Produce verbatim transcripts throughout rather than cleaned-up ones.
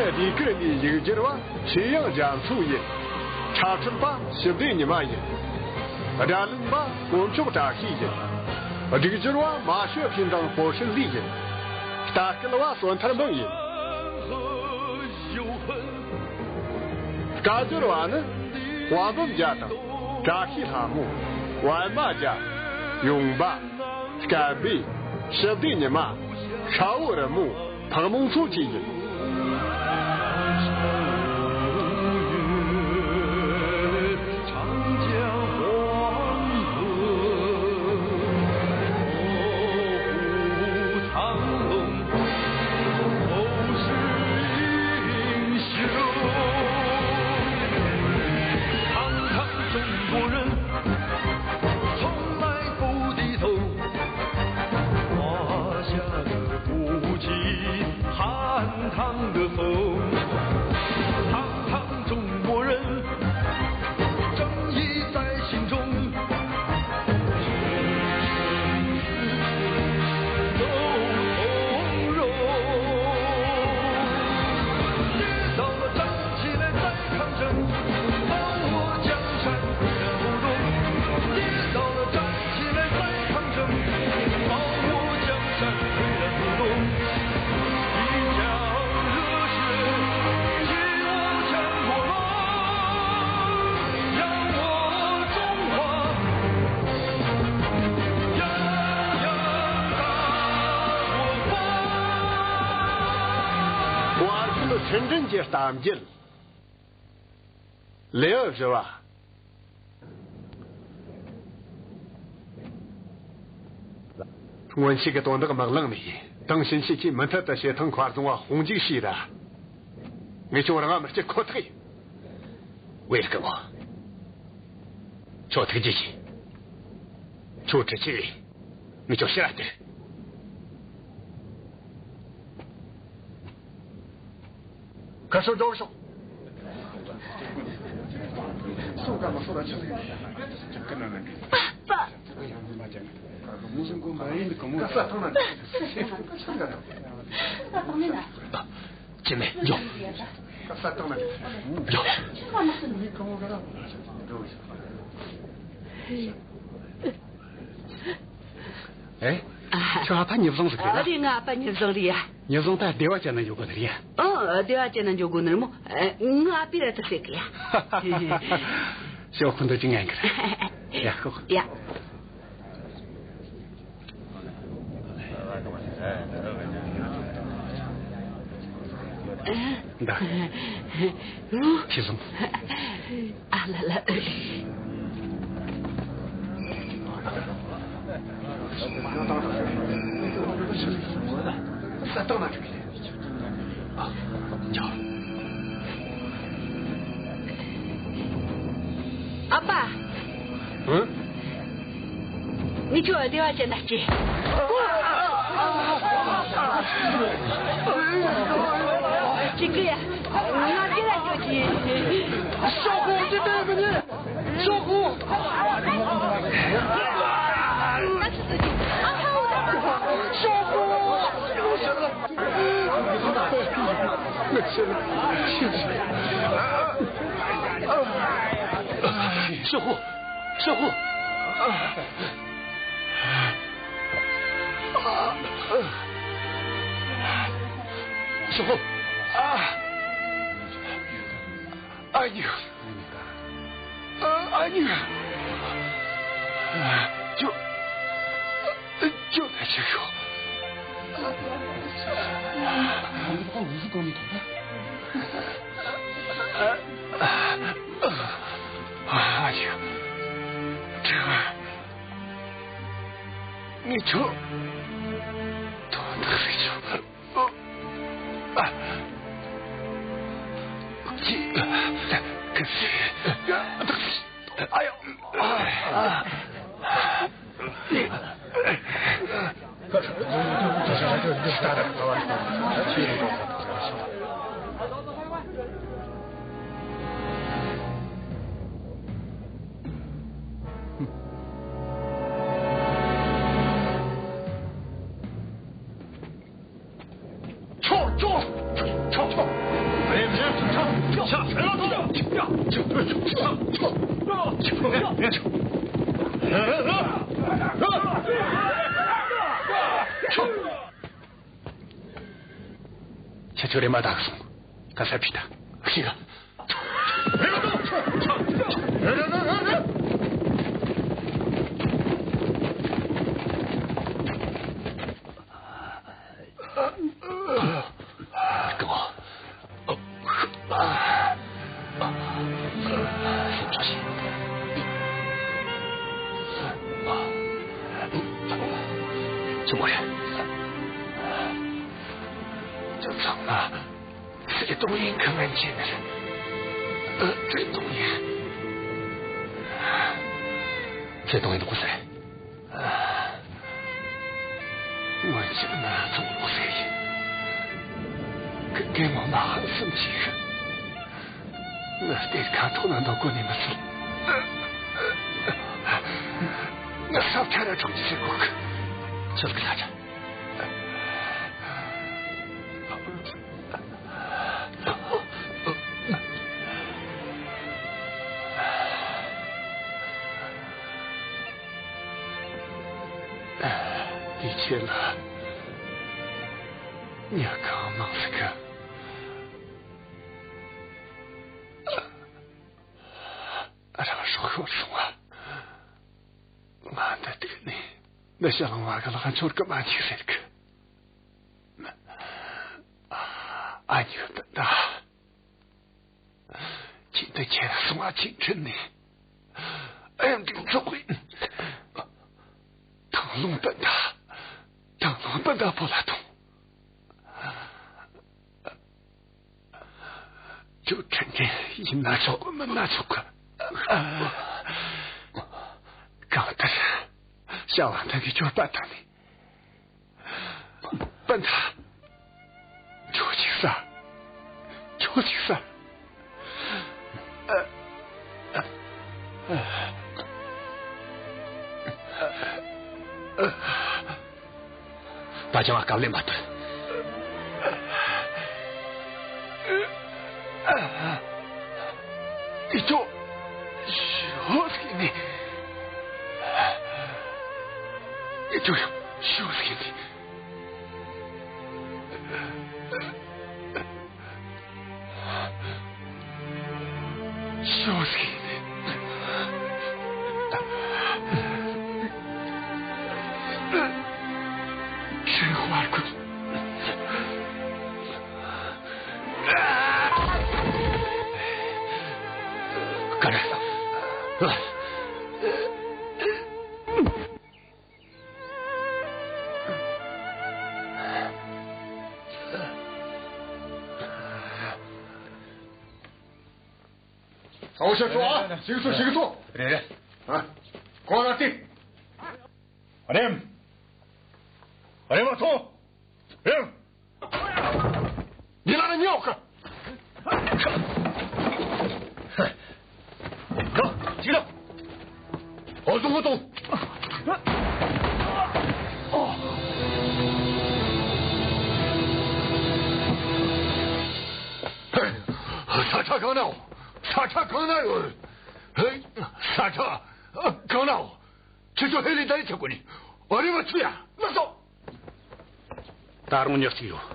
ཟློས་གར་ནས་ཡིག་སྒྱུར་བ་ཆོས་དབྱངས་རྒྱ་མཚོ་ཡིན། འཁྲབ་ཁྲིད་པ་ཞི་བདེ་ཉི་མ་ཡིན། སྒྲ་ལེན་པ་དཀོན་མཆོག་བཀྲ་ཤིས་ཡིན། སྒྲིག་སྦྱོར་བ་མ་ཞོ་ཕིན་དང་པོ་ཧྲིན་ལི་ཡིན། ལྟ་སྐུལ་བ་བསོད་ཐར་འབུམ་ཡིན། སྐད་སྒྱུར་བ་ནི་དཔལ་འབུམ་རྒྱལ་དང་། བཀྲ་ཤིས་ལྷ་མོ། པད་མ་རྒྱལ། ཡུམ་པ། སྐལ་བྷེ། ཞི་བདེ་ཉི་མ། ཤ་བོ་རི་མོ། ཕག་མོ་མཚོ་བཅས་ཡིན། མཁན་གྱི་གཏམ་རྒྱུད། ལེའུ་བཞི་བ། སྔོན་ཆད་ཀྱི་དོན་དག་དམག་ལངས་ནས་དང་ཕྱིན་ཆད་ཀྱིས་མུ་མཐུད་དུ་བྱེ་ཐང་མཁར་རྫོང་བ་དཔུང་འཇུག་བྱས་ར། ངས་ཁྱོད་རང་ང་མི་སྐྱུར་ཁོ་ཐག་ཡིན། ཝེ་སྐུ་ངོ། ཁྱོད་ཐུགས་རྗེ་ཆེ། ཁྱོད་ཁྲི་ཆེ། ངས་ཁྱོད་ཕྱིར་ར་སྟེར། ཁ་སོ་འགྲོ་ཤོག། པ། ཅི་མེད། འགྲོ། འགྲོ། ཨེ། ཁྱོད་ཨ་ཕ་ཉི་བཟང་ཟིག་རེད། ཨ་རེད། ང་ཨ་ཕ་ཉི་བཟང་རེད་ཡ། ཉི་བཟང་ད་སྡེ་བ་ཅན་ན་འཇོག་དགོས་ནི་རེད་ཡ། ཨ། སྡེ་བ་ཅན་ན་འཇོག་དགོས་ནི་རེད་མོ། ཨ། ང་ཨ་ཕས་ར་ད་ཟེར་གི་ཡ། ཞོག་ཁོ་འདི་ཅི་ངན་གི་ར། ཡ་ཤོག། ཡ། འདི། ཁྱེད་བཟུང་། ཨ་ལ་ལ། ཨ་ཕ། ཨ། ངས་ཁྱོད་སྡེ་བ་ཅན་ན་སྐྱེལ། ཅི་གི་ཡ། ང་སྐྱེལ་ར་འགྱོ་གི། ཤོག་གོ། ཅི་བྱེད་མི་ཉན། ཤོག་གོ། ཤོག་གོ། ཤོག་གོ། ཤོག་གོ། ཤོག་གོ། ཨ། ཨ་ཡུ། ཨ། ཨ་ཡུ། ཁྱོད། ཁྱོད་ད་ཆི་ཡོད། ཨ་ཡུ། ཁྱོད། ངས་ཁྱོད་དོན་དག་རེད་ཆོག། ཁྱོད། ཁྱོད། ཁྱོད། ཁྱོད། ཁྱེད་ཚོ་རེམ་མ་ད་གི་སོང་། ག་ས་ཕྱིས་ད། ཤི་ག་ཚེ་དང་ཡིན་དུ་ཟེར། སྔོན་ཆད་ང་ཚོ་ལོག་ཟེར་ཡིན། ཁི་དགེ་མ་མ་ཧ་སུམ་ཅིག་ང་གཏེར་ཁ་ཐོག་ན་འདུག་གོ་ནི་མི་ཚུལ། ང་ས་ཆ་ར་གྲོང་ཅི་ཟེར་གོ་གི། ཆི་ཟིག་ས་ཆ། དེ་ཆེ་ལ་ཉ་གང་མང་ཟིག་གི། རང་སྲོག་ཤོར་སོང་བ། ང་འདི་དུས་ནས་འདི་ཞྭ་གླང་བ་གི་ལག་འཆོར་གི་མ་འཇུག་ཟེར་གི། ཨ་མྱེས་སྤུན་ཟླ། ཁྱེད་འདི་ཁྱེད་སོང་ང་ཁྱེད་ཁྲིད་ནས། ཨེ་འདི་ཚོགས་གི། ཐང་ལུང་སྤུན་ཟླ། ཐང་ལུང་སྤུན་ཟླ་པོ་ལ་ཐོངས། ཁྱོད་ཁྲིད་མཁན་ཡིན་ན་ཆོག་གི། མིན་ན་ཆོག་གི། གང་ལྟར་བྱ་བ་འདི་གི་སྐྱོར་པ་དང་ནི། སྤུན་ཟླ། ཁྱོད་ཅིག་ཟ། ཁྱོད་ཅིག་ཟ། ད་ཅང་ང་སྐབས་ལེན་མ་ཐུབ། ཨི་ཅོ། ཤོ་སི་ནི། ཨི་ཅོ། ཤོ་སི་ནི། ཤོ་སི་ནི། ཤི་བར་ཀུན། ག་རེ། ཚ་བོ་ཤ་ཚོ་ཨ། ཞིག་ཚོ་ཞིག་ཚོ། རེད་རེད། ཨ། ཁོ་ར་ཏི། རེམ། རེམ་མ་ཐོ། རེམ། ཉི་ལ་ཉོག་ག་ཅི་ལ། ཨོ་ཟུང་ངོ་ཏོང་། ས་ཁྲ་གང་ན་ཡོད། ས་ཁྲ་གང་ན་ཡོད། ཧེ། ས་ཁྲ་གང་ན་ཡོད། ཁྱེད་ཚོ་ཧེ་ལི་ད་ཡི་ཆེ་གོ་ནི། ཨ་རི་བ་ཆུ་ཡ་ལགས་སོ། ད་རུང་ཉག་ཅིག་ཡོད།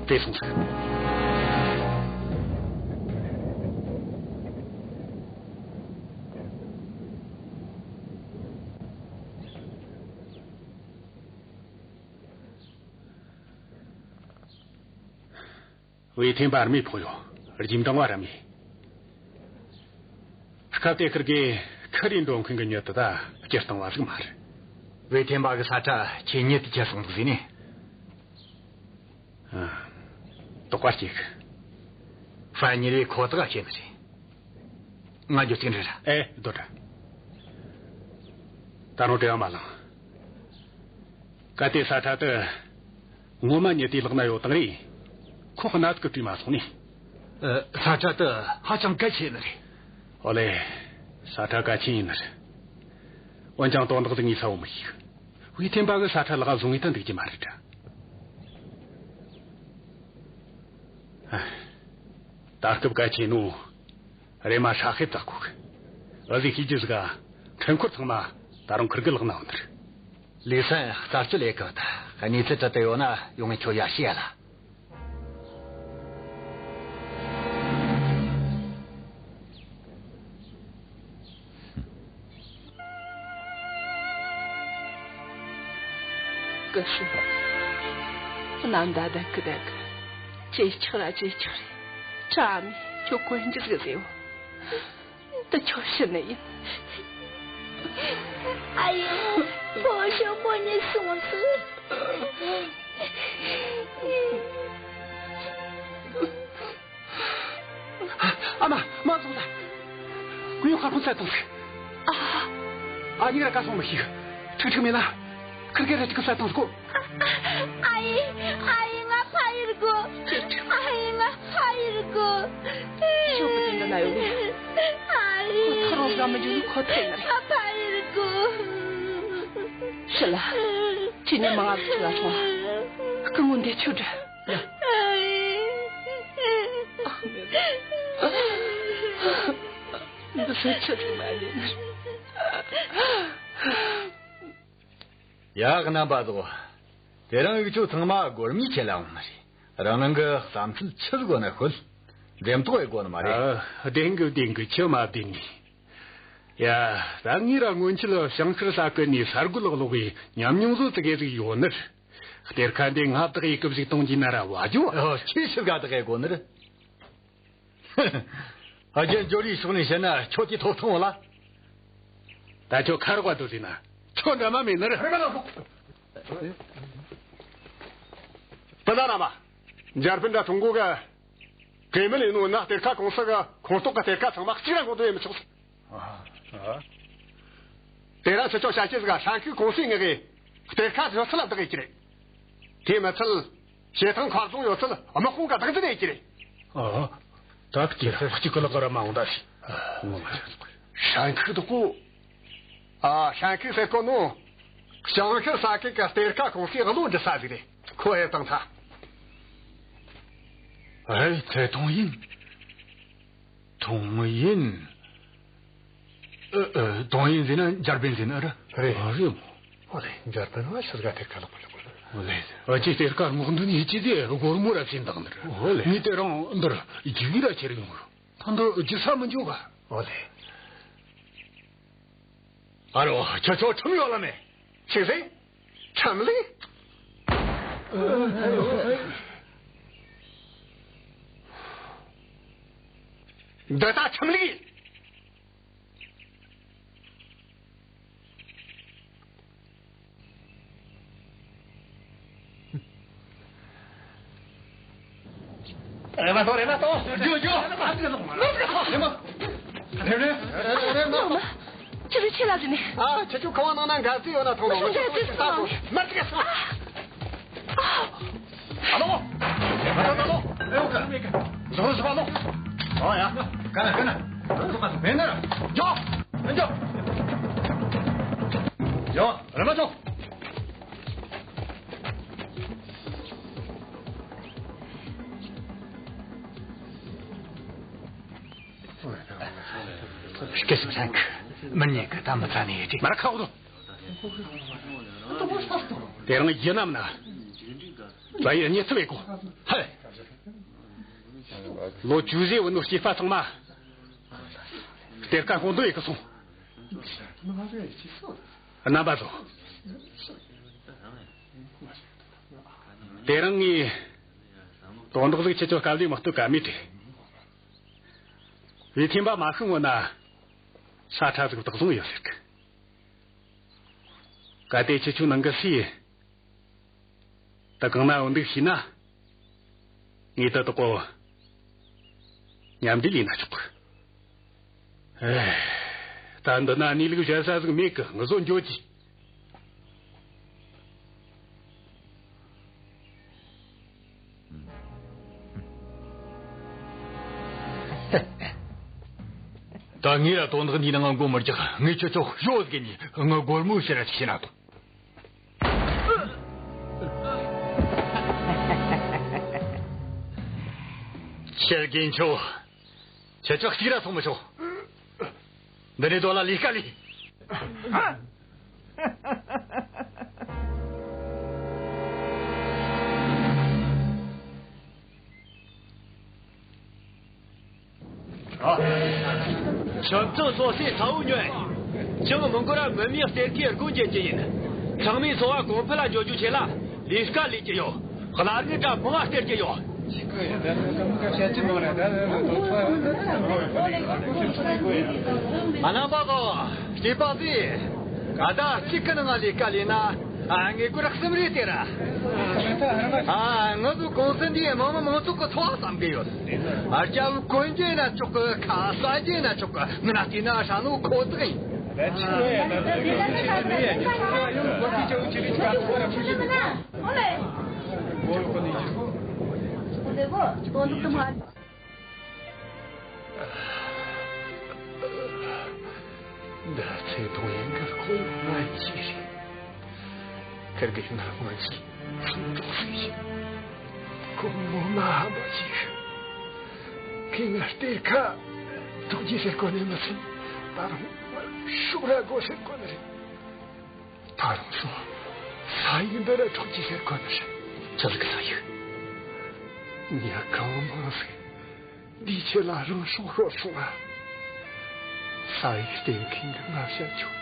དེ་སོང་ཟིག་ཝེ་ཐེན་པ་རྨས་ཕོག་ཡོད། རྒྱུན་འདང་བ་ར་མེད། སྐབས་དེ་ཁིར་གེ་ཁི་རི་འགྲོ་མཁན་གི་མྱི་དེ་ད་སྤྱིར་བཏང་བ་ཟིག་མ་རེད། ཝེ་ཐེན་པ་གི་ས་ཁྲ་ཁྱེད་ཉིད་དུ་ཁྱེར་སོང་འདུག་ཟེར་ནས། ཨ། དོགས་པ་སྐྱེ་གི། ཧྥན་ཉི་རེ་ཁོ་ཐག་ཁྱེད་ནི་རེད། ང་འགྱོ་གི་རེད་ར། ཨེ། སྡོད་ར། ད་རུང་བྲེལ་བ་མ་ལངས། གལ་ཏེ་ས་ཁྲ་དེ་ངོ་མ་ཉེ་དེའི་ལག་ན་ཡོད་དང་རེད། ཁོ་གནད་དུ་བཀྲུས་མ་སོང་ནི། ཨ། ས་ཁྲ་དེ་ཧ་ཅང་གལ་ཆེ་ནི་རེད། ཨོ་ལེ། ས་ཁྲ་གལ་ཆེན་ཡིན་ནི་རེད། འོན་ཀྱང་དོན་དག་དེ་ངས་གསལ་བོ་མི་ཤེས། ཝེ་ཐེན་པ་གི་ས་ཁྲ་ལག་བཟུང་ངེས་ད་འདུག་རྒྱུ་མ་རེད་དྲ། ད་སྐབས་གལ་ཆེ་ནོ། རེམ་མ་ཧྲ་ཧེ་བཙག་གོ་གི། འུ་ཟིག་ཤེས་རྒྱུ་ཟིག་ག། འཕྲུལ་འཁོར་ཚང་མ་ད་རུང་ཁུར་གི་ལག་ན་འོང་ནི་རེད། ལི་སན་རྩད་གཅོད་ལས་ཀ་ད་གནས་ཚུལ་དྲི་དེ་ཡོད་ན་ཡོང་ངས་ཁྱོད་ཡར་ཞུ་ཡ་ལ། ཀི་ཤི། གནམ་ད་ད་ཀི་ད་ཀི། ཅེ་ཆག་ར་ཅེ་ཆག་རེད། ཁྲ་མི་ཁྱོད་གོན་རྒྱུ་ཟིག་ཟེར་བ། འདི་ཁྱོད་ཤི་ནི་ཡིན། ཨ་ཡེ། ཕོ་ཤོ་ཕོ་ཉེ་སོང་ཟིག། ཨ་མ། མ་བཟུང་ད། ཀུ་ཡོ་ཁ་ཁུང་ས་དང་ཟིག། ཨ། ཨ་ཉིག་ར་ཀ་སོང་མི་ཤིག། ཁྲིག་ཁྲིག་མེད་ན། ཁིར་གེ་ར་ཅིག་གི་ས་དང་ཟིག་གོ། ཨ་ཡེ། ཨ་ཡེ། ང་ཕ་ཡུལ་གོ། ཨ་ཡེ། ང་ཕ་ཡུལ་གོ། ཤོག་གི་དེ་འདི་ན་ཡོད་ནི། ཨ་ཡེ། ཁོ་ཐག་རོང་ཟ་མི་འཇུ་ནི་ཁོ་ཐེ་ནི་རེད། ང་ཕ་ཡུལ་གོ། ཤི་ལ། ཁྱེད་ཉིད་མ་ང་ཚོ་ལ་སོང་། སྐུ་ངོ་འདི་ཆོ་འདྲ། ཨ་ཡེ། འདི་སུ་ཆི་ཟིག་མ་ཡིན། ཡ། རྣམ་པ་ཚོ། དེ་རིང་འུ་ཆོ་ཚང་མ་སྒོར་མོའི་ཆེད་ལ་འོང་ནི་རེད། རང་རང་གི་བསམ་ཚུལ་ཆི་ཟིག་ཡོད་ན་ཤོད། འཛེམ་དོགས་ཡེད་དགོས་ནི་མ་རེད། ཨ། བདེན་གི་བདེན་གི། ཁྱོད་མ་བདེན་ནི། ཡ། ད་ངས་ར་སྔོན་ཆད་བྱང་ཤར་ས་ཁུལ་ནས་ས་རྒོད་ལོག་ལོག་གི་ཉམས་མྱོང་བཟོ་ཙི་གེ་ཟིག་ཡོད་ནི་རེད། གཏེར་ཁ་འདི་ང་བདག་ཡེ་གི་བཞག་གཏོང་རྒྱུ་ན་ར་བ་ཇོ། ཨོ། ཁྱོས་ཆི་ག་བདག་ཡེ་དགོས་ནི་རེད། ཨ། རྒྱུ་འབྱོར་རའི་ཕྱོགས་ནས་བཤད་ན་ཁྱོད་ཀྱི་ཐོབ་ཐང་བ་ལ། ད་ཁྱོད་ཁ་རོག་པ་དུ་ཟིན་ན་ཁྱོད་འདྲ་མ་མེད་ནི་རེད། སྤུན་ཟླ་རྣམ་པ། འཇར་པན་དང་ཀྲུང་གོ་གི་གྲོས་མོལ་ཡིན་ནོ་ན། གཏེར་ཁ་ཀུང་སི་གི་ཁོངས་གཏོགས་གི་གཏེར་ཁ་ཚང་མ་གཅིག་ར་མགོ་འདོན་ཡེ་མི་ཆོག་ཟེར། ཨ། དེ་རིང་ཁྱེད་ཆོ་བྱ་ཅི་ཟིག་ག། ཧྲན་ཁུའི་ཀུང་སིའི་ངོས་གི་གཏེར་ཁ་ཡོད་ཚད་ལ་བདག་ཡེ་རྒྱུ་རེད། དེ་མི་ཚད། བྱེ་ཐང་མཁར་རྫོང་ཡོད་ཚད་དམག་དཔུང་གིས་བདག་འཛིན་ཡེ་རྒྱུ་རེད། ཨ། ད་གཏེར་ཁ་གཅིག་གི་ལག་ག་ར་མ་འོང་ད་ཤི། ཧྲན་ཁུའི་དོ་གོ། ཨ། ཧྲན་ཁུའི་ཟེར་གོ་ནོ། བྱང་ཤར་ས་ཁུལ་གི་གཏེར་ཁ་ཀུང་སིའི་བློ་འདྲི་ས་ཟིག་རེད། ཁོ་ཨེ་བཏང་ཐལ། ཨེ། ཁྱེད་ཐོང་ཡིན། ཐོང་ཡིན། ཨ། ཨ། ཐོང་ཡིན་ཟེར་ན་འཇར་པན་ཟེར་ནི་རེད། རེད། ཨ། རེད་མོ། ཨོ་ལེ། འཇར་པན་བ་ཕྱིར་ག་གཏེར་ཁ་ལོག་པ་ལོག་པ། ཨོ་ལེ། ཨ་ཅེ་གཏེར་ཁ་སྔོག་འདོན་ཡེ་རྒྱུ་དེ་སྒོར་མོ་ར་བྱིན་བཏང་ནི་རེད། ཨོ་ལེ། ངས་དེ་རིང་འདིར་རྒྱུག་ར་ཁྱེར་ཡོང་གི། ད་འདི་རྒྱུག་ས་མི་འཇོག་ག། ཨོ་ལེ། ཨ་རོ། ཁྱེད་ཆོ་ཁྲིམས་ཡོད་ལ་མེད། ཆི་ཟེར། ཁྲིམས་ལུགས། འདི་ད་ཁྲིམས་ལུགས། རེམ་མ་ཐོངས། རེམ་མ་ཐོངས། འགྱོ། འགྱོ། རེམ་མ། རེམ་མ། རེམ་མ། རེམ་མ། ཁྱེད་ཚོ་ཆི་ལབ་ཟིན་ནི། ཨ། ཁྱེད་ཚོ་ཁང་བ་ནང་ན་འགལ་རྩོད་ཡོད་ན་ཐོངས་རོགས། ཁྱེད་ཚོ་ཆི་ལབ་ཟིན། མར་ཅིག་སོང་། ཨ་ལོ། ཨ་ལོ། ཨེ་ཡོ། ཀ་མེད་གི། བཟོ་བཟོ་བ་ལོ། ཨོ་ཡ། ཀ་ན་ཀ་ན། བཟོ་བཟོ་བ་མེད་ན་ར། འགྱོ། འགྱོ། འགྱོ། རེམ་མ་འགྱོ། སྐད་ཤུགས་ཆེན་གི། མི་ཉན་གི། ད་མི་ཚ་ནི་ཡེ་ཅིག། མར་ཁ་འོ་དོ། དེ་རིང་ཡིན་ནམ་ན། ད་ཡིན་ཉེ་ཚུལ་ཡེ་གོ། ཧེ། ལོ་བཅུ་བཞི་བོ་ནོ་སྐྱེས་པ་ཚང་མ་གཏེར་ཁ་སྔོག་འདོན་ཡེ་གི་སོང་། རྣམ་པ་ཚོ། དེ་རིང་ངས་དོན་དག་ཟིག་ཁྱེད་ཚོ་སྐབས་ལས་མ་གཏོགས་ག་མེད་དེ། བའི་ཐེམ་པ་མ་ཤི་སྔོན་ན་ས་ཁྲ་ཟིག་བདག་བཟུང་ཡོད་ཟེར་གི། གལ་ཏེ་ཁྱེད་ཆོ་ནང་གི་སུས་ད་གང་ན་འོ་འདུག་ཤེས་ན། ངས་ད་དོག་གོ་མཉམ་འབྲེལ་ཡེ་ན་ཆོག་གི། ཨེ། ད་འདི་ན་གནས་ལུགས་བཤད་ས་ཟིག་མེད་གི། ངུ་ཟོ་འགྱོ་རྒྱུ། ད་ངས་ར་དོན་དག་འདིའི་ནང་ང་མགོ་མི་རྒྱག། ངས་ཁྱེད་ཚོ་ཞོ་ཟིག་ནས་ངུ་སྒོར་མོ་ཕྱིར་ར་ཅིག་བྱིན་ན་ཐོངས། ཁྱེད་དགེ་མཆོག་ཁྱེད་ཅག་གཅིག་ར་སོང་མི་ཆོག་འདི་ནས་སྡོད་ལ་ལས་ཀ་ལས། ཆབ་ཚང་སོ་སོའི་ས་བོན་ཉོས། ཅང་མི་འགོར་ར་མི་མེད་གཏེར་ཁའི་སྒོ་འབྱེད་ཀྱི་ཡིན། ཚང་མས་འཚོ་བ་གོང་འཕེལ་ལ་འཇོག་རྒྱུའི་ཆེད་ལ་ལས་ཀ་ལས་ཀྱི་ཡོད། གླ་དངུལ་དྲ་མང་ང་སྟེར་གྱི་ཡོད། མ་ན་པ་གོ་སྐྱེས་པ་ཟིག་ག་ད་གཅིག་གི་ནང་ལས་ཀ་ལས་ན། ཨ། ངེད་སྒོར་གསུམ་རེ་སྟེར་ར། ཨ། ང་ཚོ་གུང་སེང་འདིས་མི་མང་མང་ཚོགས་ཀྱི་འཚོ་བ་བསམ་གི་ཡོད། ཨ། རྒྱབ་གོན་རྒྱུ་ན་ཆོག་གི། ཁ་ཟ་རྒྱུ་ན་ཆོག་གི། ང་ན་བལྟས་ན་ཧྲ་ནོ་ཁོ་ཐག་ཡིན། འདི་ཚེ་ཐུང་ཡིན་གི། ཁོ་ཡང་སྔོན་གྱི་རེད། ཁིར་གི་ང་སྔོན་གྱི་ཚོང་གྲོགས་ཟིག་ཡིན། ཁོ་ངོ་མ་ཧམ་པ་ཞིག་ཁོས་ང་གཏེར་ཁ་ཐོགས་རྒྱུ་ཟེར་གོ་ནི་མི་ཚད། ད་རུང་ཤོག་ར་དགོས་ཟེར་གོ་ནི་རེད། ད་རུང་སོ་ས་ཡིག་འདི་ར་འཕྲོག་རྒྱུ་ཟེར་གོ་ནི་རེད། ཆི་ཟིག་གི་ས་ཡིག་ཉ་གང་མང་ཟིག་འདིའི་ཆེད་ལ་རང་སྲོག་ཤོར་སོང་ང་། ས་ཡིག་སྟེར་མཁན་གིས་ང་བཤད་ཆོག་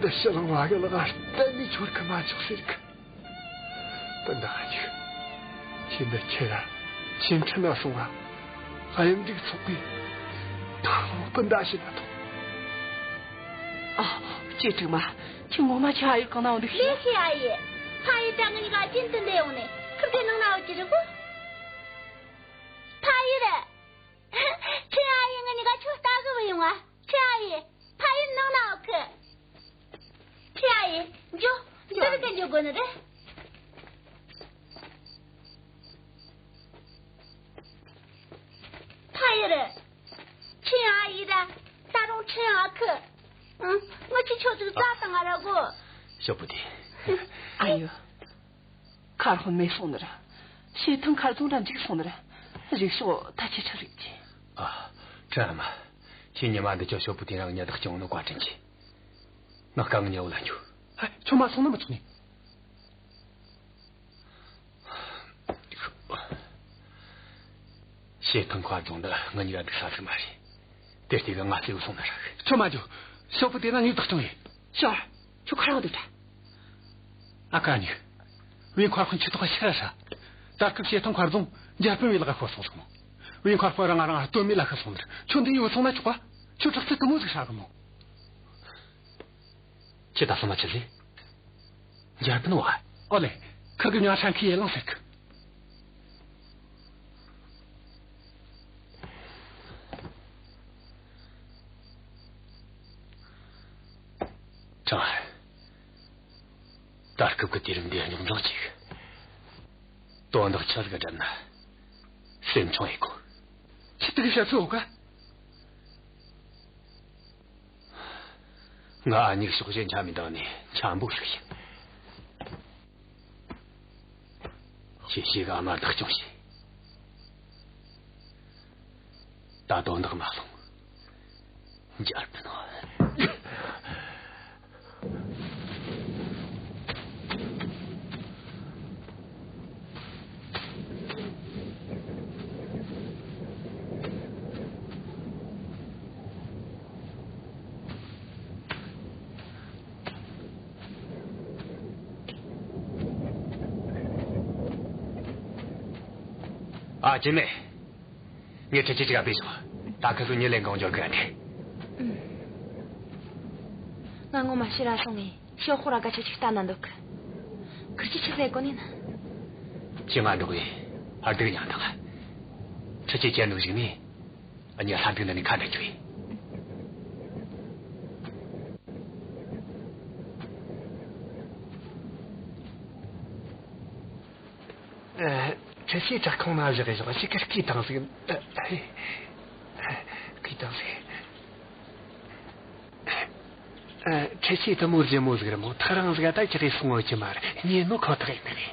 འདི་ཕྱི་གླིང་བ་གི་ལག་ག་གཏན་ནས་འཆོར་གི་མ་ཆོག་ཟེར་གི། སྤུན་ཟླ་ཨ་ཅེ། ཁྱེད་འདི་ཁྱེར་ར་ཆེ་ཁྲིན་ན་སོང་ང་། གཡུ་འབྲུག་ཚོགས་པས་ད་རུང་སྤུན་ཟླ་བྱེད་ན་ཐོངས། ཨ། ཅེ་དྲུག་མ། ཁྱེད་ངོ་མ་ཁྱེད་ཨ་ཡེ་གང་ན་ཡོང་འདུག་ལེ་ཤི་ཨ་ཡེ། ཕ་ཡུལ་དྲ་ངེད་གཉིས་ཀ་རྒྱུན་དུ་འདི་ཡོང་ནས་ཁིར་གི་ནང་ན་ཡོད་ཀྱི་རེད་གོ། ཕ་ཡུལ། ཁྱེད་ཨ་ཡེ་ངེད་གཉིས་ཀ་ཁྱོད་ལྟ་གི་བུད་ཡོང་ང་། ཁྱེད་ཨ་ཡེ། ཕ་ཡུལ་ནང་ན་ཡོད་གི། ཁྱེད་ཨ་ཡེ། འགྱོ། འདི་རུ་གི་འགྱོ་དགོས་ནི་རེད། ཕ་ཡུལ། ཁྱེད་ཨ་ཡེ་ར་ད་རུང་ཁྱེད་ཨ་ཁུ། ཨང་། ངི་ཆོ་ཆོ་ཟིག་རྩ་དང་ང་ར་གོ། ཞོ་པོ་དེ། ཨ་ཡོ། མཁར་དཔོན་མེད་སོང་ནི་རེད། བྱེ་ཐང་མཁར་རྫོང་ར་འཇིག་སོང་ནི་རེད། རིག་ཤོག་ད་ཁྱེད་ཆོ་རིག་གྱིས། ཨ། ཁྲ་མ། ཁྱེད་ཉི་མ་འདི་ཆོ་ཞོ་པོ་དེ་རང་ཉ་བདག་སྐྱོང་ནི་བཀའ་དྲིན་ཆེ། ང་དཀའ་ངལ་ཉེ་བོ་ལ་འགྱོ། ཨ། ཁྱོད་མ་སོང་ན་མི་ཆོག་ནི། བྱེ་ཐང་མཁར་རྫོང་འདི་ང་གཉིས་ཀ་འདུག་ས་ཟིག་མ་རེད། དེ་ལྟས་གི་ང་གསོད་སོང་ན་ར། ཁྱོད་མ་འགྱོ། ཞོ་པོ་དེ་ན་ངས་བདག་སྐྱོང་ཡེ། ཞོར། ཁྱོད་ཁ་རང་འདུག་ད། ཨ་ཁ་གཉིས། བའི་མཁར་དཔོན་ཁྱི་ཐོག་ཤི་ར་ཧྲ། ད་སྐབས་བྱེ་ཐང་མཁར་རྫོང་འཇར་པན་བའི་ལག་ག་ཤོར་སོང་ཟིག་མོ། བའི་མཁར་དཔོན་རང་ང་རང་སྟོད་སྨད་ལ་ཤི་སོང་ནི་རེད། ཁྱོད་འདི་ཡོད་སོང་ན་ཆོག་ག་ཁྱོད་དྲག་རྩལ་དེ་མོ་ཟིག་ཧྲ་གི་མོ། ཁྱེད་ད་སོ་མ་ཆི་ཟིག་འཇར་པན་བ། ཨོ་ལེ། ཁིར་གི་མྱིང་ཧྲན་ཁི་ཡེ་ལང་ཟེར་གི། ཀྲང་ཧར། ད་སྐབས་ཀྱི་དུས་རིམ་འདི་རྙོག་འཛིང་ཅིག་དོན་དག་ཆི་ཟིག་བསྒྲུབས་ན་སེམས་ཆུང་ཡེ་དགོས། ཁྱེད་དེ་གི་བཤད་ཚུལ་ཡོད་ག་ང་ཨ་མྱེས་ཕྱོགས་ཞེན་ཆ་མེད་བཏང་ནས་འཁྱམ་པོ་ཞིག་ཡིན། ཁྱེད་ཤེས་ག་ཨ་མ་བདག་སྐྱོང་བྱེད། ད་དོན་དག་མ་སོང་། འཇར་པན་བ། ཨ། ཅི་མེད། ངས་འཕྲུལ་ཆས་ཅིག་ག་བུད་སོང་། ད་ཁི་སུ་ཉི་ལེན་གང་འབྱོར་གི་ཨ་ནི། ང་ངོ་མ་ཕྱིར་ར་སོང་ངས་ཞོག་ཁོ་ར་སྐད་ཆ་ཅིག་ལྟ་ན་འདོད་གི། ཁིར་གིས་ཆི་ཟེར་གོ་ནི་ན། ཁྱེད་ང་འགྲོགས་ཡིན། ཨར་སྡུག་མྱངས་དང་། འཕྲུལ་ཆས་ཅན་འདུག་ཞིག་ནི། ཨ་ནི་ལྷ་འདུག་ན་ནི་ཁ་འདྲ་ཆུ་ཡིན། ཨ། འཕྲུལ་ཆས་བྲག་ཁུང་ན་བཞག་བཞག་ཅིག་གི་སྐུས་བཏང་ཟིག་ཨ། སྐུས་བཏང་ཟིག་ཨ། འཕྲུལ་ཆས་དེ་མོ་རྒྱུ་མོ་ཟིག་རེད་མོ། ཐག་རིང་ཟིག་ད་ཅི་གི་སོང་ཡོད་ཀྱི་མ་རེད། རྙེད་ནོ་ཁོ་ཐག་ཡིན་ནི་རེད།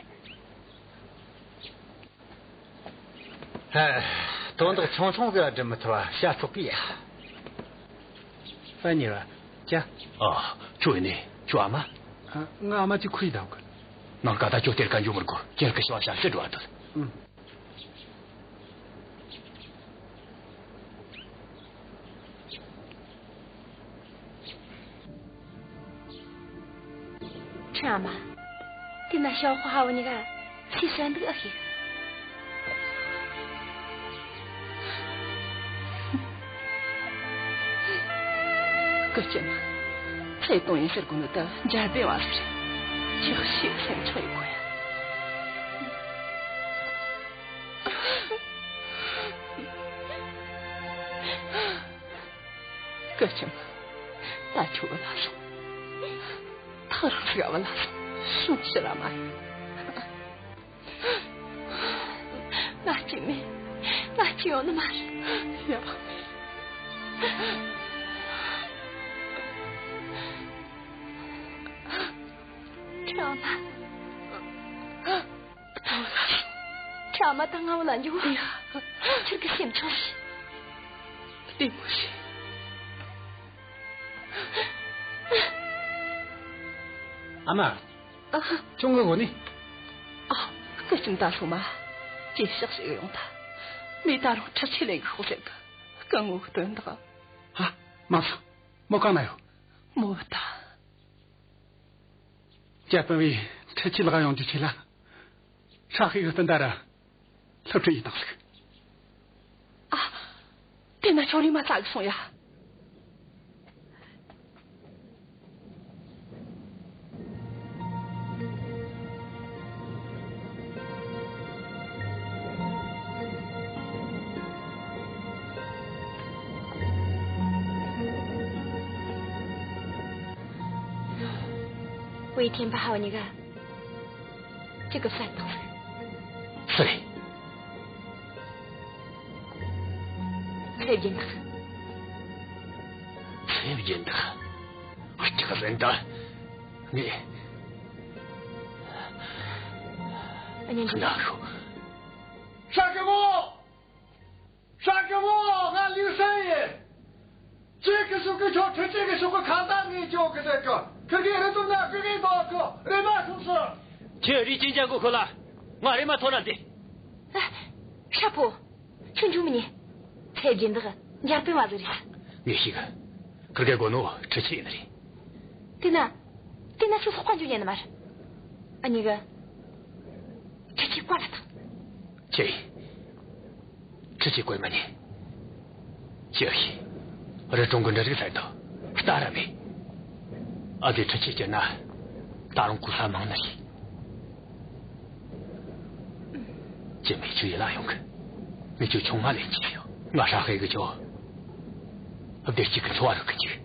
ཨ། དོན་དག་ཆུང་ཆུང་ཟིག་སྒྲུབ་མི་ཐུབ་བ་བྱ་ཚོགས་གི་ཡ། ཧྥན་ཉེར་བ་ཅི། ཨ། ཁྱོད་ནི་ཁྱོད་ཨ་མ། ཨ། ང་ཨ་མ་ཅིག་ཁུར་ཡི་བསྡད་གི། ནངས་ཀ་ད་ཁྱོད་གཏེར་ཁ་འགྱོ་མི་དགོས། ཁྱེད་ཀྱི་ཞོ་ཞབས་ཕྱི་འགྲོ་བ་དོན། ཨང་། ཁྲ་མ། དེ་ན་ཞའོ་ཧྭ་བོ་གཉིས་ཀ་སུས་བསད་འདུག་ཨེ་ཤེས། སྐུ་ཅན་མ། ཚེ་དང་ཡིན་ཟེར་གོ་ནོ་ད་འཇར་པན་བ་ཟེར། ཁྱེད་ཤེས་སེམས་ཆུང་ཡོད་གོ་ཡ། སྐུ་ཅན་མ། ད་ཁྱོད་བུད་ལ་སོང་། ཐག་རིང་ཟིག་བུད་ལ་སོང་། སོང་ཕྱིར་ར་མ་ཡོང་། ང་གཅིག་མིན། ང་གཅིག་ཡོང་ནི་མ་རེད། ཡ། ཁྲ་མ། ཁྲ་མ་ད་ང་བུད་ལ་འགྱོ། ཡ། ཁྱེད་ཀྱི་སེམས་ཆུང་བྱོས། བདེ་མོ་བྱོས། ཨ་མ། ཨ། ཁྱོད་ངའི་སྒོ་ནས། ཨ། སྐུ་ཅན་ད་སོང་མ། ཅི་ཞིག་ཞིག་ཡོང་ད། མོས་ད་རུང་འཕྲུལ་ཆས་ལེན་གི་ཤོག་ཟེར་གི། སྐུ་ངོ་གི་དོན་དག། ཨ། མ་སོང་། མོ་གང་ན་ཡོད། མོ་ད། ཇར་པན་བས་འཕྲུལ་ཆས་ལག་ཡོང་རྒྱུ་ཆེད་ལ། ཧྲ་ཧེ་གི་སྤུན་ཟླ་ར་སློབ་ཁྲིད་ཡེ་བཏང་ཟིག། ཨ། དེ་ན་ཁྱོད་རེམ་མ་ཟ་གི་སོང་ཡ། ཝེ་ཐེན་པ་ཧའོ་གཉིས་ཀ་གཅིག་གི་བསད་བཏང་ཟིག། སུ་རེད། ཚེ་སྦྱིན་བདག། ཚེ་སྦྱིན་བདག། ཨ་ཅག་རེད་ད། ངས། ཨ་ཉན། ན་ཤོ། ཧྲ་སྐུ་ངོ། ཧྲ་སྐུ་ངོ། ང་ལིའུ་ཧྲན་ཡིན། ཁྱེད་ཀྱི་ཤོག་གུ། ཁྱོད་ཁྲི་ཆེ་གི་ཤོག་གུ་ཁ་ད་ངས་སྐྱོ་གི་ཟེར་གི། ཁིར་གི་རི་དུམ་ན་ཁིར་གི་དོ་གི་རི་མ་ཤོག་སི། ཁྱེད་རི་ཅིན་ཅང་གི་ཁོ་ལ་ང་རི་མ་ཐོན་ན་འདི། ཧྲ་ཕོ། ཁྱོད་འཇུ་མི་ཉན། ཚེ་སྦྱིན་བདག་འཇར་པན་བ་ཟིག་རེད། ངས་ཤེས་གི། ཁིར་གེ་གོ་ནོ་ཁྲི་ཆེ་ཡིན་ནི་རེད། དེ་ན། དེ་ན་ཁྱོད་ལྷག་པ་འཇུ་ཉན་ནི་མ་རེད། ཨ་ནི་གི། ཁྲི་ཆེ་བཀའ་ལ་ཐག། ཁྱེད། ཁྲི་ཆེ་བཀའ་མ་ཉན། ཁྱེད་ཤེས། རི་གྲོང་གི་འབྲུ་རིགས་ཚར་དོ། རྟ་ར་མེད། ཨ་དེ་ཁྲི་ཆེ་སྐྱེས་ན། ད་རུང་ཁོ་ས་མང་ནི་རེད། ཅི་མེད་ཆུ་ཡི་ལ་ཡོང་གི། མི་ཆུ་ཆུང་མ་ལེན་གྱི་ཡོད། ང་ཧྲ་ཧེ་གི་ཆོ། བདེ་སྐྱིད་ཀྱི་འཚོ་བ་རོལ་གི་འཇུག།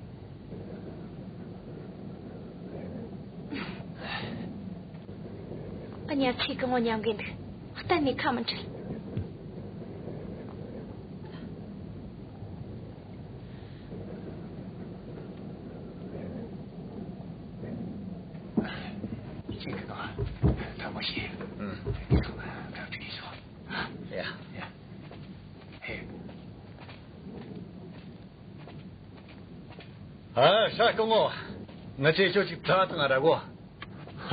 ཨ་ཉ་ཚེ་གང་བོ་མཉམ་གི་འདུག། གཏན་ནས་ཁ་མི་འབྲལ། ཅིག་གི་དང་། ཐལ་མོ་བྱས། ཨུམ། ངེད་ཚང་ན་ཐབས་ཅིག་ཡེད་ཤོག། ཡ། ཡ། ཧེ། ཨ། ཧྲ་སྐུ་ངོ། ང་ཚོས་ཁྱོད་ཅིག་བཙལ་བཏང་ར་གོ། ཧ།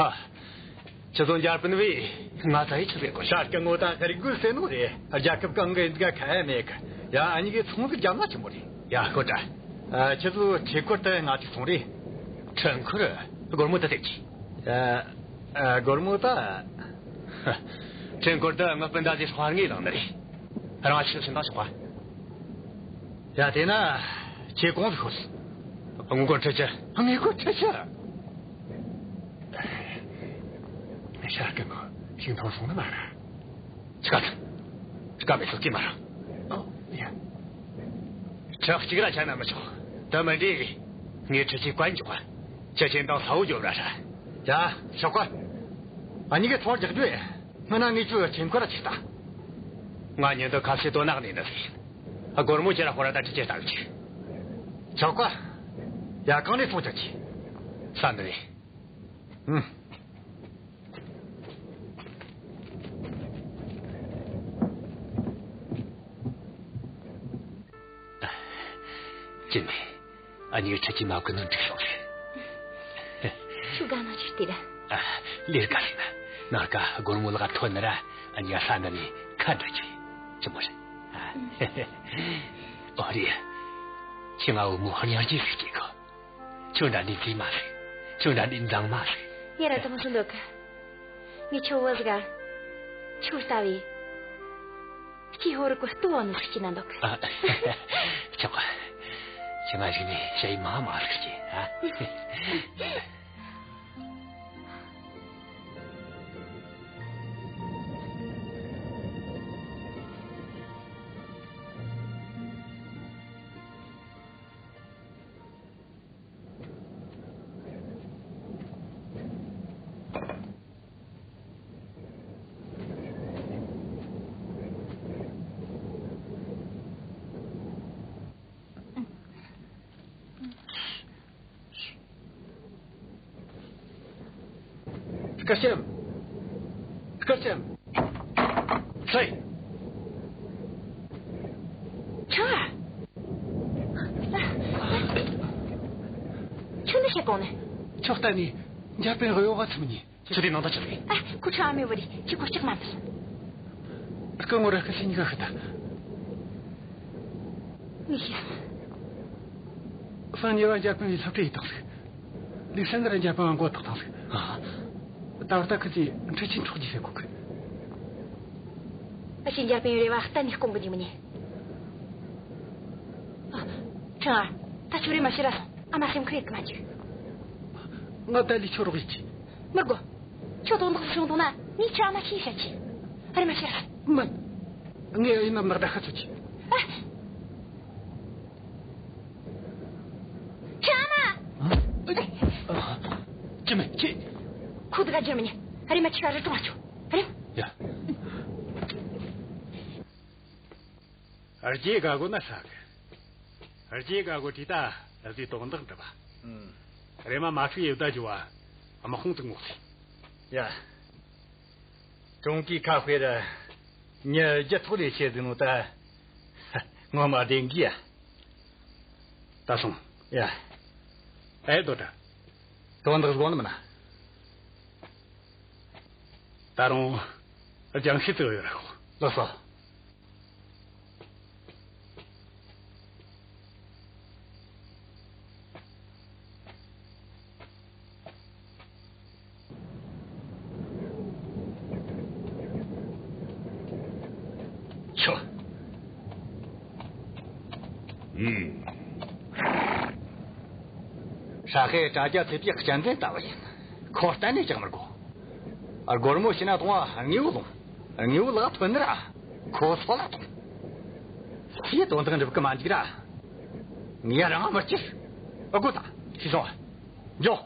ཁྱེད་ཚོ་འཇར་པན་བས་ང་ཚ་ཡི་ཆི་ཟེར་གོ། ཧྲ་སྐུ་ངོ་ད་རིག་རྒོད་ཟེར་ནོ་རེད། རྒྱལ་ཁབ་གང་གི་འདི་ག་ཁ་ཡ་མེད་གི། ཡ། ཨ་ནི་གི་ཚོང་ཟིག་རྒྱབ་ན་ཆི་མོ་རེད། ཡ། ཤོད་དྲ། ཨ། ཁྱེད་ཚོ་ཁྲེ་འཁོར་དེ་ང་ཅིག་ཚོང་རེད། ཁྲེ་འཁོར། སྒོར་མོ་དེ་ཐེབས་ཀྱི། ཨ། ཨ། སྒོར་མོ་ད། ཧ། ཁྲེ་འཁོར་དེ་ངའི་སྤུན་ཟླ་ཟིག་ཧྭ་ངོས་བླངས་ནི་རེད། རང་ཆི་ཟིག་བྱིན་དང་ཆོག་པ། ཡ། དེ་ན་ཁྱེད་གོང་ཟིག་ཤོད། དངུལ་སྒོར་ཁྲི་བཅུ། དངུལ་སྒོར་ཁྲི་བཅུ། ཧྲ་སྐུ་ངོ་ཞིང་ཐང་སོང་ནི་མ་ར། ཆི་ག་ཆི་ག་མེད་སོགས་ཀྱི་མ་ར། ཨོ། ཡ། ཁྲི་གཅིག་ར་ཆ་ན་མི་ཆོག། དེ་མིན་དུས་ངས་ཁྲི་ཆེ་བཀའ་འཇོག་ག། ཁྱེད་ཆེན་དང་ས་འོག་རྒྱོབ་ར་ཧྲ། ཡ། ཆོག་ག། ཨ་ནི་གི་ཚོང་རྒྱག་རྒྱུ་ཡ། སྔོན་ན་ངས་ཁྱོད་ཆེན་ཁོ་ར་ཅིག་ལྟ། ང་ཉིན་དུ་ཁ་ཤས་དོ་ནག་ནས་ནི་ཟིག་ཡིན། སྒོར་མོ་ཁྱེད་ར་ཧོ་ར་ད་ཁྲི་ཆེ་ལྟ་གི་ཆུག། ཆོག་ག། ཡ། གང་ནས་ཚོང་རྒྱག་གི། ས་འདི་རེད། ཨུམ། ཅི་མེད། ཨ་ནི་ཁྱེད་ཀྱིས་མ་གོ་ནོ་འགྲིག་སོང་ཟིག། ཁྱོད་དགའ་ན་ཅི་སྟེར། ཨ། ལས་ཀ་ཟིག་ན། ནངས་ཀ་སྒོར་མོ་ལག་ཐོན་ནི་ར། ཨ་ནི་ས་འདི་ནས་ཁ་འདྲ་གྱིས། ཅི་མོ་རེད། ཨ། ཨོ་རེད། ཁྱེད་ང་བུ་མོ་སྙིང་རྗེ་ཟིག་སྐྱེ་གོ། ཁྱོད་འདྲ་འདི་མཛེས་མ་ཟིག། ཁྱོད་འདྲ་འདི་མཛངས་མ་ཟིག། ཡ་ར་དང་སུ་འདོད་གི། ངས་ཁྱོད་བུ་ཟིག་ག། ཁྱོད་ལྟ་བུའི། སྐྱེས་ཕོ་རིགས་ཀྱི་ལྟོ་བ་ནི་ཟིག་སྐྱེས་ན་འདོད་གི། ཨ། ཆོག་གི། ཁྱེད་ང་གཞུག་ནས་ཞ་ཡི་མ་མ་ཟིག་སྐྱེས། ཨ། སྐུ་ཞབས། སྐུ་ཞབས། སུ་ཡིན། ཁྱོད། ཁྱོད་འདི་བྱེད་གོ་ནི། ཁྱོད་ལྟ་ནི་འཇར་པན་གཡོ་བ་ཚུམ་ནི། ཁྱོད་དེ་ནང་ད་ཆི་རེད། ཨ། ཁོ་ཁྱོད་ཨ་མའི་བུ་རེད། ཁྱོད་གོ་ལྕགས་མ་འདུག། སྐུ་ངོ་ར་ཁ་སེང་ག་ཤི་ད། ངས་ཤེས་སོང་། སང་ཉེ་བ་འཇར་པན་པའི་སློབ་གྲྭ་ཡི་དང་ཟིག། ལིག་སན་དར་འཇར་པན་པ་མགོ་བཏགས་དང་ཟིག། ཨ། ད་བར་ད་ཁི་ཚོས་འཕྲུལ་ཆས་འཕྲོག་རྒྱུ་བྱེད་གོ་གི། ཨ་ཅེ་འཇར་པན་པའི་རེ་བ་གཏན་ནས་སྐོང་གི་འཇུག་མི་ཉན། ཨ། ཁྲང་ཨར། ད་ཁྱོད་རེམ་མ་ཕྱིར་ར་སོང་། ཨ་མ་སེམས་ཁུར་ཡེད་གི་མ་འཇུག། ང་ད་ལས་ཁྱོད་རོགས་ཡེད་ཀྱི། མི་དགོས། ཁྱོད་དོན་དག་བྱུང་དང་ན་ངས་ཁྱོད་ཨ་མ་ཤེས་བཤད་ཀྱི། ཨ་རེམ་མ་ཕྱིར་ར་སོང་། མིན། ངས་ཨེ་ནམ་ནག་ད་ཁ་ཚུད་ཀྱི། ཨ། ཁྱོད་ཨ་མ། ཅི་མེད་ཅི། ཁོ་དགའ་རྒྱུ་མིན། ཨ་རེམ་མ་ཁྱོད་ར་གྲོངས་ཆོག། ཨ་རེམ། ཡ། རྗེས་དགའ་གོ་ན་ཧྲ་གི། རྗེས་དགའ་གོ་དྲིས་ད་ལ་ཟིག་དོན་དག་འགྲུབ་པ། ཨུམ། རེམ་མ་མ་ཤི་ཡེ་ད་འཇུ་བ། ཨ་མ་ཧོང་དུ་ངོག་སི། ཡ། ཀྲུང་གིས་ཁ་དཔེ་ར། ཉི་རྒྱུ་ཐོག་ལས་ཆེ་ཟིག་ནོ་ད། ངོ་མ་བདེན་གི་ཡ། ད་སོང་། ཡ། ཨེ་དོ་ད། དོན་དག་གོ་ནི་མིན་ན། ད་རུང་རྒྱང་ཤེལ་དུ་ཡོད་ར་ཤོག། ལགས་སོ། ཆོ། ཨུམ། ཧྲ་ཧེ་དྲ་རྒྱ་ཚེ་ཏིའི་གཅན་གཟན་ལྟ་བུ་ཡིན། ཁོ་གཏན་ནས་བཅག་མི་དགོས། སྒོར་མོ་ཤི་ན་གཏོང་བ་དངོས་པོ་ལོངས། དངོས་པོ་ལག་ཐོན་ནི་ར། ཁོ་སོ་ལ་ཐོངས། སུས་དོན་དག་འགྲུབ་གི་མ་འཇུག་ར། ངས་རང་མི་སྐྱུར། ཨ་ཀོ་ད། ཤི་སོང་། འགྱོ།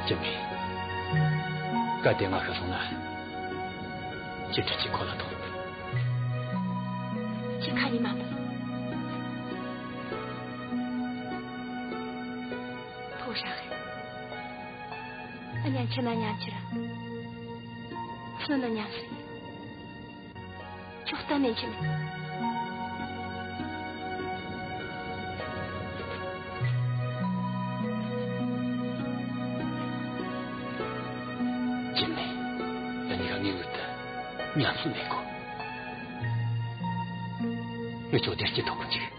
ཅི་མེད། གལ་ཏེ་ང་ཤི་སོང་ན། ཅི་འདྲ་ཅིག་ཁོ་ལ་ཐོངས། ཅི་ཁ་ཉིན་མ་མོ། ཐོ་ཧྲ་ཧེ། ཨ་ཉན་ཆི་ན་ཉན་ཆི་ར། སུ་ན་ཉན་སུ་ཡིན། ཁྱོད་གཏན་ནས་འཆི་མེད། ཅི་མེད། འུ་གཉིས་ཀ་ངེས་པར་དུ་ཉམས་སུ་ལེན་དགོས། ངས་ཁྱོད་བདེ་སྐྱིད་ཐོབ་གི་འཇུག།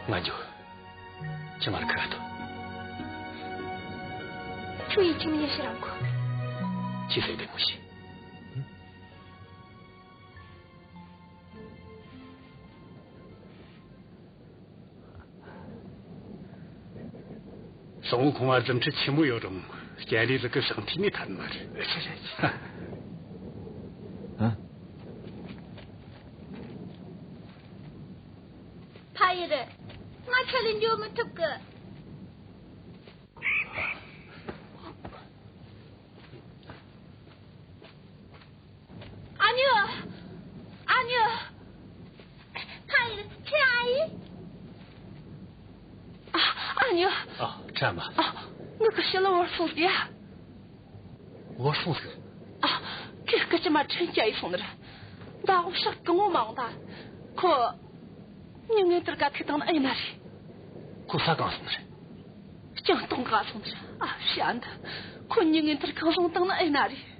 ང་འགྱོ། ཁྱི་མར་ཁ་ཐོ། ཁྱོད་ཡིན་ཁྱིམ་ཡེ་ཤི་རང་གོ། ཁྱི་ཟེར་དེ་མོ་ཤི། སོང་ཁོང་ང་རྫུ་འཕྲུལ་ཆེན་མོ་ཡོད་རུང་སྐྱ་ལི་ཟིག་གི་ཞིང་ཐིག་ནས་ཐར་མ་རེད། ཨ། ཕ་ཡི་རེད། ང་ཆ་ལས་འགྱོ་མི་ཐུབ་གི། ཨ་ཉོ། ཨ་ཉོ། ཕ་ཡི་ཁྱེད་ཨ་ཡི། ཨ་ཨ་ཉོ། ཨ། ཁྲ་མ། ཨ། ངི་ཁ་ཤི་ལ་བོར་སོང་ཟིག་ཡ། བོར་སོང་ཟིག་ཨ། ཁྱེད་སྐུ་ཅི་མ་ཁྲིན་སྐྱ་ཡི་སོང་ནི་རེད། ད་འོ་ཤག་གི་ངོ་མ་འོང་ད། ཁོ། མྱི་ངན་དེར་ག་ཐུག་བཏང་ནི་ཨེ་ན་རེད། ཁོ་ས་གང་སོང་ནི་རེད། སྤྱང་གཏོང་ག་སོང་ནི་རེད། ཨ་བྱ་འདི། ཁོ་མྱི་ངན་དེར་གང་བཟུང་བཏང་ནི་ཨེ་ན་རེད།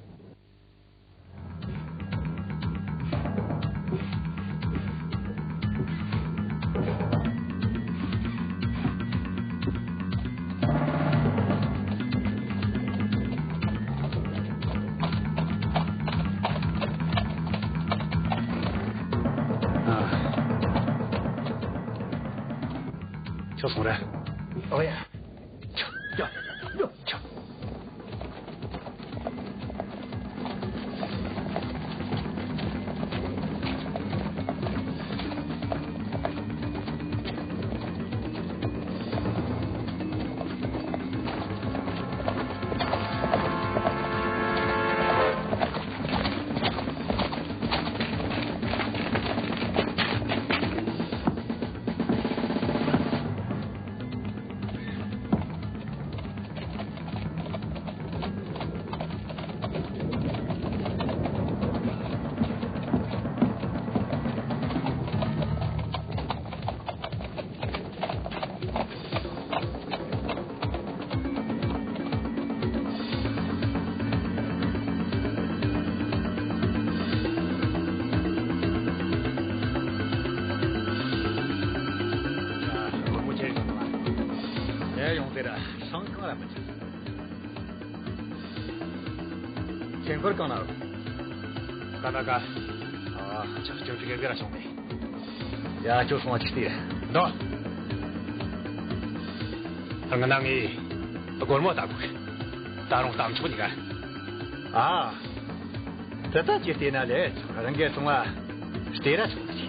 ཁྱོད་སོང་ར། ཨོ་ཡ། དེ་ཡོང་དེ་ར་ཧྲང་ཀང་ར་མི་ཆེ། ཆེན་པོར་གང་ན་རོ། ཀ་ན་ཀ། ཨ། ཆག་ཆག་ཅིག་གེ་ར་བྱུང་མེད། ཡ། ཁྱོད་སོང་བ་ཅིག་ལྟོས། འདུག་ང་ན་ངའི་སྒོར་མོ་ལྟ་དགོས། ད་རུང་གཏམ་ཆོག་ནི་ག་ཨ། དེ་ལྟ་ཅིག་བལྟས་ན་ལས་ཆོག་རང་གིས་སོང་བ་བལྟས་ར་ཆོག་ཟེར།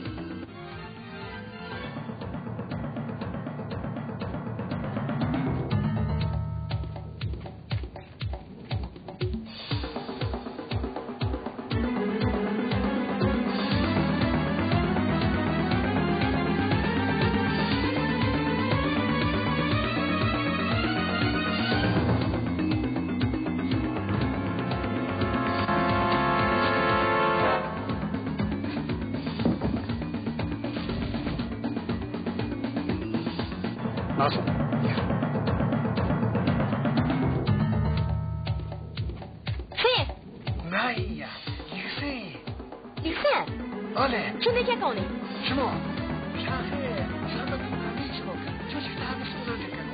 ང་སོང་། ཧེ། ང་ཡིན་ཡ། ལིའུ་ཧྲན་ཡིན། ལིའུ་ཧྲན། ཨ་ལེ། ཁྱོད་འདི་ཁྱེད་གང་ནས། ཞི་མོ། ཧྲང་ཧེ་ཧྲང་ཧེ་ཐུག་ན་མི་ཞི་མོ། ཁྱོད་ཅིག་ལྟ་གི་སོང་ན་འགྲིག་གི་རེད།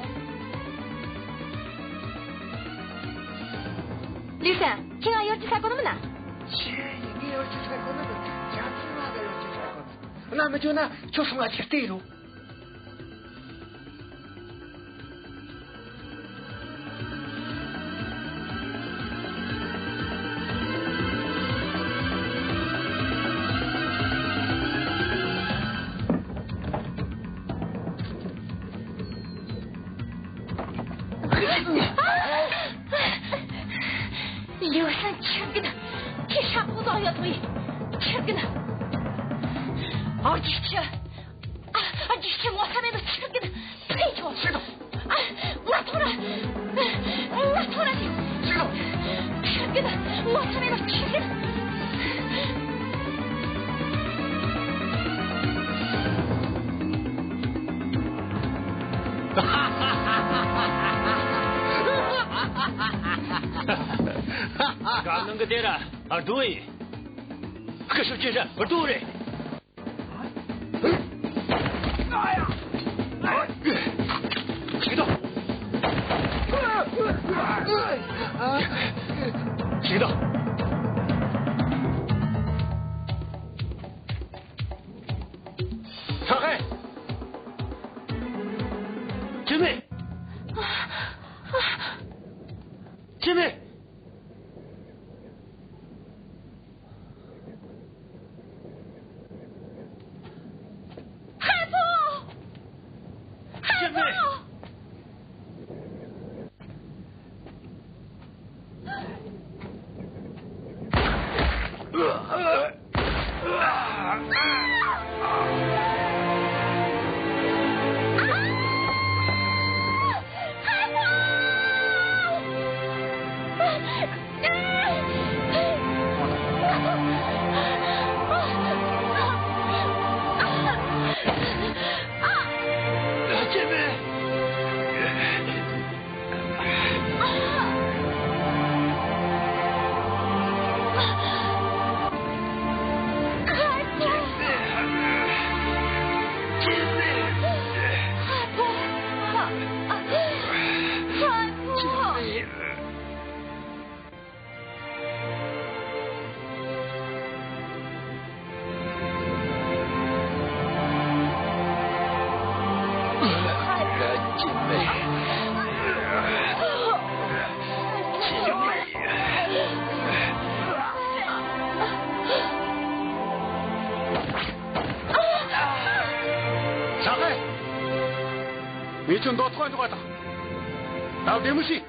ལིའུ་ཧྲན། ཁྱེད་ང་ཡོད་ཀྱི་ས་གོ་ནི་མིན་ན། ཁྱེད་ཡིན་ངས་ཡོད་ཀྱི་ས་གོ་ནི་མིན། ཅང་ཚང་མ་གི་ཡོད་ཀྱི་ས་གོ་ནི། ང་མི་འཇོན་ན་ཁྱོད་སོང་ང་ཅིག་ལྟོས་རོགས། ལིའུ་ཧྲན་ཆི་གི་ན། ཁྱི་ཧྲ་ཕོ་ཟོག་ཡོད་ཐོ་ཡི་ཆི་གི་ན། ཨོ་ཅི་ཆི། ཨ། ཨ་ཅི་ཆི་ངོ་ས་མེད་ནོ་ཆི་གི་ན། ཕེ་ཆོ། ཆི་ནོ། ཨ། ང་ཐོ་ར། ང་ཐོ་ར་ཆི། ཆི་ནོ། ཆི་གི་ན། ངོ་ས་མེད་ནོ་ཆི་གི་ན། ག་ནང་གི་དེ་ར་ཨ་རྡོ་ཡིན། སྐུ་ཞབས་ཅི་ར་ཨ་རྡོ་རེད། ཨ་ཡ། ཡིན་ད། ཧྲ་ཧེ། ཅི་མེད། ཅི་མེད། ཧ་ཕོ། ཧ་ཕོ། ངས་ཁྱོད་མདོ་ཐོག་འཇོག་པ་དང་། ད་བདེ་མོ་བྱོས།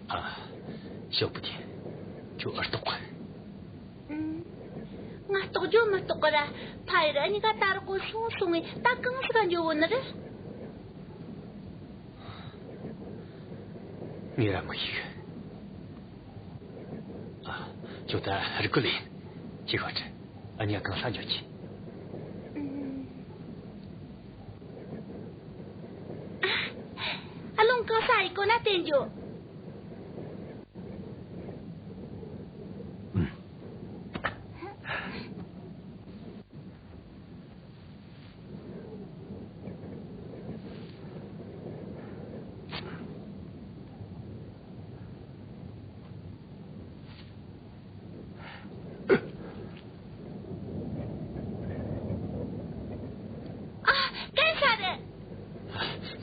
ཨ། ཞོགས་པ་དེ། ཁྱོད་ཨེ་ལྟོགས་ག་ཨུམ། ང་ལྟོགས་རྒྱུ་མི་ལྟོགས་གི་ར། ཕ་ཡུལ་གཉིས་ཀ་ད་རག་གོ་སོང་སོང་ངས། ད་གང་ཟིག་ག་འགྱོ་བོ་ནི་རེད། ངས་ར་མི་ཤེས། ཨ། ཁྱོད་ད་རིག་གི་ལེན། ཅི་ཧ་ཅི། ཨ་ཉ་གང་ས་འགྱོ་གི། ཨ། ཨ་ལོང་གང་ས་ཡི་གོ་ན་བསྟན་འགྱོ།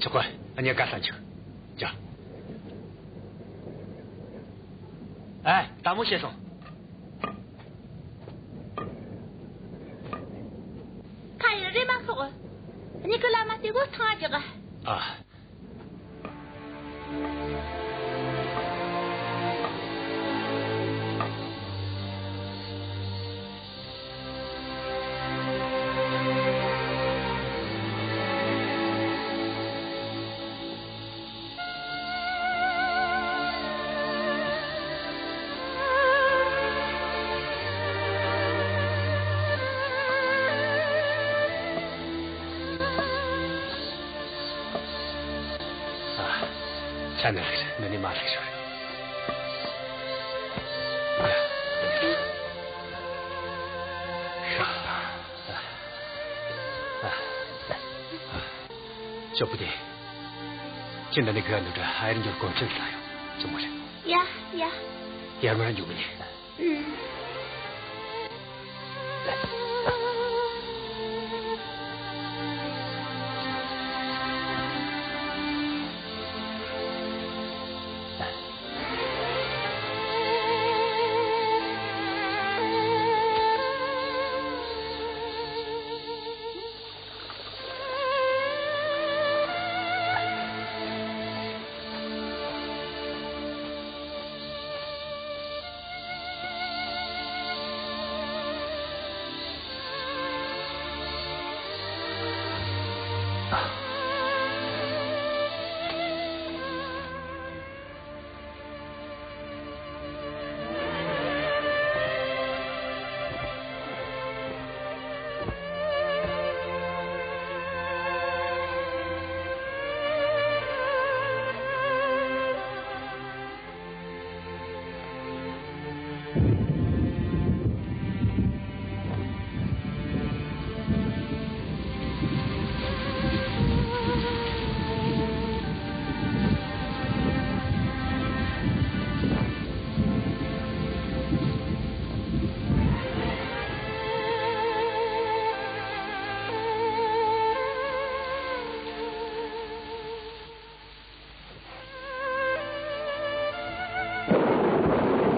ཆོག་གི། ངས་ག་ས་འཇུག་ཇ། ཨེ། ལྟད་མོ་བྱས་སོང་། ཕ་ཡུལ་རེམ་མ་ཤོག་གཉིས་ཀྱི་ལམ་མ་དེ་གོ་ཐང་རྒྱག་ཨ། ཨ། ཆ་ནས་ལ་ནི་མ་ལ་ཤོར། ཤ། ཤ། ཤ། ཤོག་བུ་དེ། ཁྱེད་འདི་ནས་ག་འདུག་དྲ་ཧ་ཡར་འགྱོ་གོམ་ཆེན་ལ་ཡོང་། ཅི་མོ་རེད། ཡ་ཡ། ཡར་མར་འགྱོ་གི་ནི།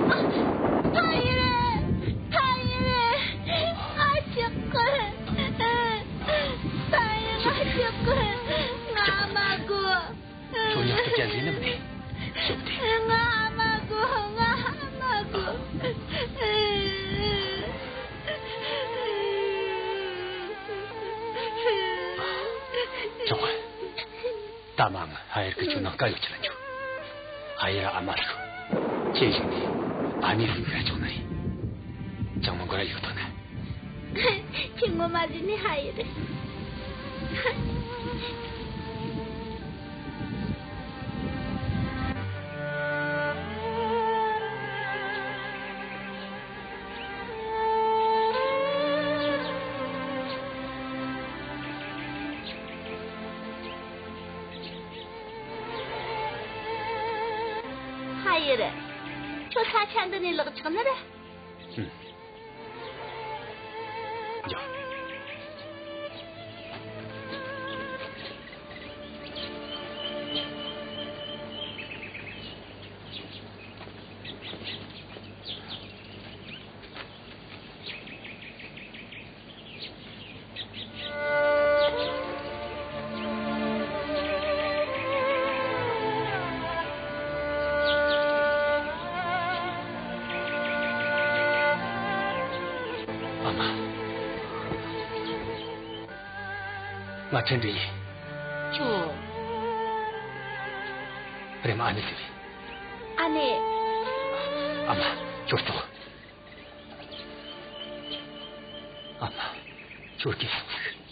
ཨུམ། ཕ་ཡུལ། ཕ་ཡུལ། ང་ཆག་གི། ཕ་ཡུལ། ང་ཆག་གི། ང་མ་གོ། ཁྱོད་ཉག་ཏུ་ཅན་ཟིན་ནམ་ནས། ཞོག་དེ། ང་མ་གོ། ང་མ་གོ། ཆོག་གི། ད་མ་ང་ཧ་ཡར་གི་ཆུ་ནང་ཀ་ཡོད་ཀྱི་ལ་འཇུ། ཧ་ཡར་ཨ་མ་ལགས། ཁྱེད་ཞིག་ནས་ཨ་ནེ་ཟིག་ར་ཆོག་ནི་རེད། ཅང་མ་འགོར་ར་ཡོད་ཐག་ན། ཁྱེད་ངོ་མ་ཟིན་ནི་ཧ་ཡར། ཧ་ཡུལ། ཁྱོད་ས་ཆ་འདི་ནས་ལག་ཆགས་ནི་རེད། ཨུམ། ཡ། ཨ་མ། ང་ཕྲན་འདྲེ་ཡིན། ཁྱོད། རེམ་མ་ཨ་ནེ་ཟེར། ཨ་ནེ། ཨ་མ། ཁྱོད་ལྟོས། ཨ་མ། ཁྱོད་སྐྱིད་སོང་ཟིག།